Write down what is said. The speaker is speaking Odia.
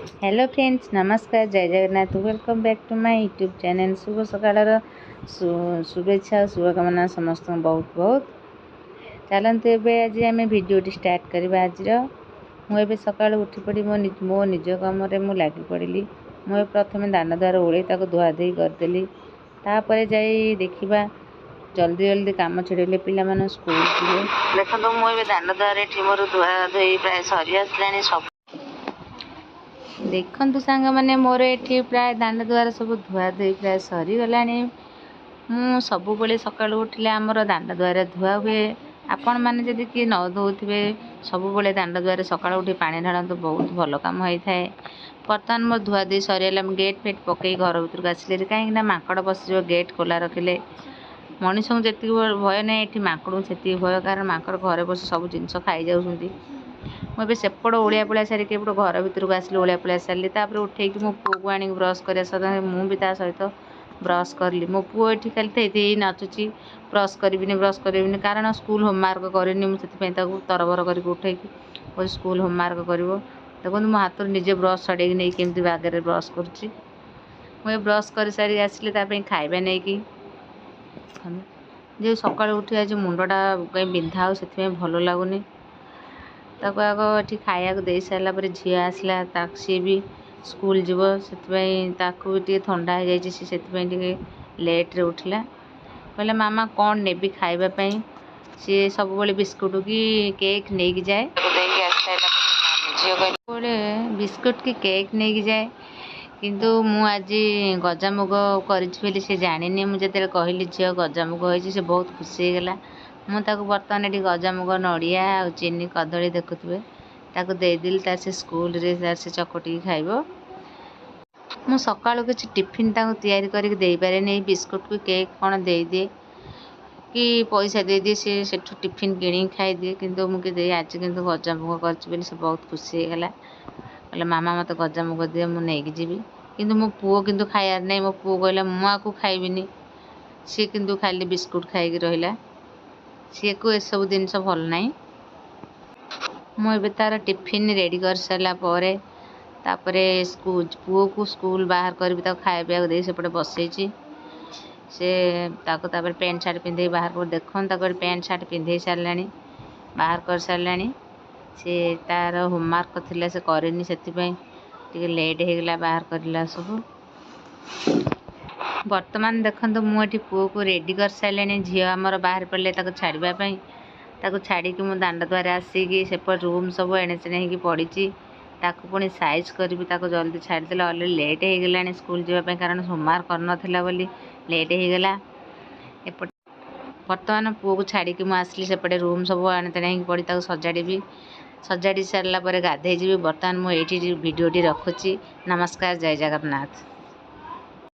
ହ୍ୟାଲୋ ଫ୍ରେଣ୍ଡସ୍, ନମସ୍କାର, ଜୟ Jagannath. Welcome back to my YouTube channel. ଶୁଭ ସକାଳର ଶୁଭେଚ୍ଛା ଓ ଶୁଭକାମନା ସମସ୍ତଙ୍କୁ ବହୁତ ବହୁତ। ଚାଲନ୍ତୁ, ଏବେ ଆଜି ଆମେ ଭିଡ଼ିଓଟି ଷ୍ଟାର୍ଟ କରିବା ଆଜିର। ମୁଁ ଏବେ ସକାଳୁ ଉଠି ପଡ଼ି ମୋ ନିଜ କାମରେ ମୁଁ ଲାଗି ପଡ଼ିଲି। ମୁଁ ଏବେ ପ୍ରଥମେ ଦାଣ୍ଡ ଦ୍ୱାର ଓଳେଇ ତାକୁ ଧୁଆଧୋଇ କରିଦେଲି। ତାପରେ ଯାଇ ଦେଖିବା, ଜଲ୍ଦି ଜଲ୍ଦି କାମ ଛିଡ଼େଇଲେ ପିଲାମାନେ ସ୍କୁଲ ଯିବେ। ଦେଖନ୍ତୁ, ମୁଁ ଏବେ ଦାଣ୍ଡ ଦ୍ୱାର ଏଠି ମୋର ଧୁଆ ଧୋଇ ପ୍ରାୟ ସରି ଆସିଲାଣି ସବୁ। ଦେଖନ୍ତୁ ସାଙ୍ଗମାନେ, ମୋର ଏଠି ପ୍ରାୟ ଦାଣ୍ଡ ଦୁଆର ସବୁ ଧୁଆ ଧୋଇ ପ୍ରାୟ ସରିଗଲାଣି। ମୁଁ ସବୁବେଳେ ସକାଳୁ ଉଠିଲେ ଆମର ଦାଣ୍ଡ ଦୁଆର ଧୁଆ ହୁଏ। ଆପଣମାନେ ଯଦି କିଏ ନ ଧୋଉଥିବେ, ସବୁବେଳେ ଦାଣ୍ଡ ଦୁଆରେ ସକାଳୁ ଉଠି ପାଣି ଢାଳନ୍ତୁ, ବହୁତ ଭଲ କାମ ହେଇଥାଏ। ବର୍ତ୍ତମାନ ମୋର ଧୁଆ ଧୋଇ ସରିଗଲା। ମୁଁ ଗେଟ୍ ଫେଟ୍ ପକେଇ ଘର ଭିତରକୁ ଆସିଲି, କାହିଁକିନା ମାଙ୍କଡ଼ ପଶିଯିବ ଗେଟ୍ ଖୋଲା ରଖିଲେ। ମଣିଷଙ୍କୁ ଯେତିକି ଭୟ ନାହିଁ, ଏଠି ମାଙ୍କଡ଼ଙ୍କୁ ସେତିକି ଭୟ, କାରଣ ମାଙ୍କଡ଼ ଘରେ ବସି ସବୁ ଜିନିଷ ଖାଇଯାଉଛନ୍ତି। ମୁଁ ଏବେ ସେପଟ ଓଳିଆ ପୋଳିଆ ସାରିକି ଏପଟ ଘର ଭିତରକୁ ଆସିଲି। ଓଳିଆ ପୋଳିଆ ସାରିଲି, ତାପରେ ଉଠେଇକି ମୋ ପୁଅକୁ ଆଣିକି ବ୍ରସ୍ କରିବା ସହିତ ମୁଁ ବି ତା ସହିତ ବ୍ରସ୍ କଲି। ମୋ ପୁଅ ଏଠି ଖାଲି ଥେଇ ଥେଇ ନାଚୁଛି, ବ୍ରସ୍ କରିବିନି, ବ୍ରସ୍ କରିବିନି, କାରଣ ସ୍କୁଲ ହୋମୱାର୍କ କରିନି। ମୁଁ ସେଥିପାଇଁ ତାକୁ ତରବର କରିକି ଉଠେଇକି କହୁଛି, ସ୍କୁଲ ହୋମୱାର୍କ କରିବ। ଦେଖନ୍ତୁ, ମୋ ହାତରୁ ନିଜେ ବ୍ରସ୍ ଛଡ଼େଇକି ନେଇ କେମିତି ବାଗରେ ବ୍ରସ୍ କରୁଛି। ମୁଁ ଏ ବ୍ରସ୍ କରିସାରିକି ଆସିଲି ତା ପାଇଁ ଖାଇବା ନେଇକି। ଯେ ସକାଳୁ ଉଠି ଆଜି ମୁଣ୍ଡଟା କାଇଁ ବିନ୍ଧା ଆଉ ସେଥିପାଇଁ ଭଲ ଲାଗୁନି। ତାକୁ ଆଗ ଏଠି ଖାଇବାକୁ ଦେଇ ସାରିଲା ପରେ ଝିଅ ଆସିଲା। ତା ସିଏ ବି ସ୍କୁଲ ଯିବ, ସେଥିପାଇଁ ତାକୁ ବି ଟିକେ ଥଣ୍ଡା ହେଇଯାଇଛି। ସେ ସେଥିପାଇଁ ଟିକେ ଲେଟ୍ରେ ଉଠିଲା। କହିଲା, ମାମା, କ'ଣ ନେବି ଖାଇବା ପାଇଁ? ସିଏ ସବୁବେଳେ ବିସ୍କୁଟ କି କେକ୍ ନେଇକି ଯାଏ। ଦେଇକି ଆସିସାରିଲା ପରେ ଝିଅ କହିଲା, ସବୁବେଳେ ବିସ୍କୁଟ କି କେକ୍ ନେଇକି ଯାଏ, କିନ୍ତୁ ମୁଁ ଆଜି ଗଜାମୁଗ କରିଛି ବୋଲି ସେ ଜାଣିନି। ମୁଁ ଯେତେବେଳେ କହିଲି, ଝିଅ, ଗଜାମୁଗ ହେଇଛି, ସେ ବହୁତ ଖୁସି ହେଇଗଲା। ମୁଁ ତାକୁ ବର୍ତ୍ତମାନ ଏଠି ଗଜାମୁଗ, ନଡ଼ିଆ ଆଉ ଚିନି, କଦଳୀ ଦେଖୁଥିବେ, ତାକୁ ଦେଇଦେଲି। ତାର ସେ ସ୍କୁଲରେ ତାର ସେ ଚକଟିକି ଖାଇବ। ମୁଁ ସକାଳୁ କିଛି ଟିଫିନ୍ ତାଙ୍କୁ ତିଆରି କରିକି ଦେଇପାରେନି। ବିସ୍କୁଟ କି କେକ୍ କ'ଣ ଦେଇଦିଏ କି ପଇସା ଦେଇଦିଏ, ସେ ସେଠୁ ଟିଫିନ୍ କିଣିକି ଖାଇଦିଏ। କିନ୍ତୁ ମୁଁ କି ଦେଇ ଆଜି କିନ୍ତୁ ଗଜାମୁଗ କରିଛି ବୋଲି ସେ ବହୁତ ଖୁସି ହେଇଗଲା। କହିଲା, ମାମା, ମୋତେ ଗଜାମୁଗ ଦିଅ, ମୁଁ ନେଇକି ଯିବି। କିନ୍ତୁ ମୋ ପୁଅ କିନ୍ତୁ ଖାଇବାର ନାହିଁ। ମୋ ପୁଅ କହିଲା, ମୁଁ ଆକୁ ଖାଇବିନି। ସିଏ କିନ୍ତୁ ଖାଲି ବିସ୍କୁଟ ଖାଇକି ରହିଲା। ସିଏକୁ ଏସବୁ ଜିନିଷ ଭଲ ନାହିଁ। ମୁଁ ଏବେ ତା'ର ଟିଫିନ୍ ରେଡ଼ି କରିସାରିଲା ପରେ ତାପରେ ପୁଅକୁ ସ୍କୁଲ ବାହାର କରିବି। ତାକୁ ଖାଇବା ପିଇବାକୁ ଦେଇ ସେପଟେ ବସେଇଛି। ସେ ତାକୁ ତାପରେ ପ୍ୟାଣ୍ଟ ସାର୍ଟ ପିନ୍ଧେଇ ବାହାର କରି, ଦେଖନ୍ତୁ, ତାକୁ ପ୍ୟାଣ୍ଟ ସାର୍ଟ ପିନ୍ଧେଇ ସାରିଲାଣି, ବାହାର କରିସାରିଲାଣି। ସେ ତା'ର ହୋମୱାର୍କ ଥିଲା, ସେ କରିନି, ସେଥିପାଇଁ ଟିକେ ଲେଟ୍ ହେଇଗଲା ବାହାର କରିଲା ସବୁ। ବର୍ତ୍ତମାନ ଦେଖନ୍ତୁ, ମୁଁ ଏଠି ପୁଅକୁ ରେଡ଼ି କରିସାରିଲିଣି। ଝିଅ ଆମର ବାହାରି ପଡ଼ିଲେ ତାକୁ ଛାଡ଼ିବା ପାଇଁ। ତାକୁ ଛାଡ଼ିକି ମୁଁ ଦାଣ୍ଡ ଦ୍ୱାରେ ଆସିକି ସେପଟ ରୁମ୍ ସବୁ ଏଣେ ତେଣେ ହେଇକି ପଡ଼ିଛି, ତାକୁ ପୁଣି ସାଇଜ୍ କରିବି। ତାକୁ ଜଲ୍ଦି ଛାଡ଼ିଦେଲେ, ଅଲରେଡ଼ି ଲେଟ୍ ହେଇଗଲାଣି ସ୍କୁଲ ଯିବା ପାଇଁ, କାରଣ ହୋମୱାର୍କ କରିନଥିଲା ବୋଲି ଲେଟ୍ ହେଇଗଲା। ଏପଟେ ବର୍ତ୍ତମାନ ପୁଅକୁ ଛାଡ଼ିକି ମୁଁ ଆସିଲି। ସେପଟେ ରୁମ୍ ସବୁ ଏଣେ ତେଣେ ହେଇକି ପଡ଼ି, ତାକୁ ସଜାଡ଼ିବି। ସଜାଡ଼ି ସାରିଲା ପରେ ଗାଧେଇ ଯିବି। ବର୍ତ୍ତମାନ ମୁଁ ଏଇଠି ଭିଡ଼ିଓଟି ରଖୁଛି। ନମସ୍କାର, ଜୟ ଜଗନ୍ନାଥ।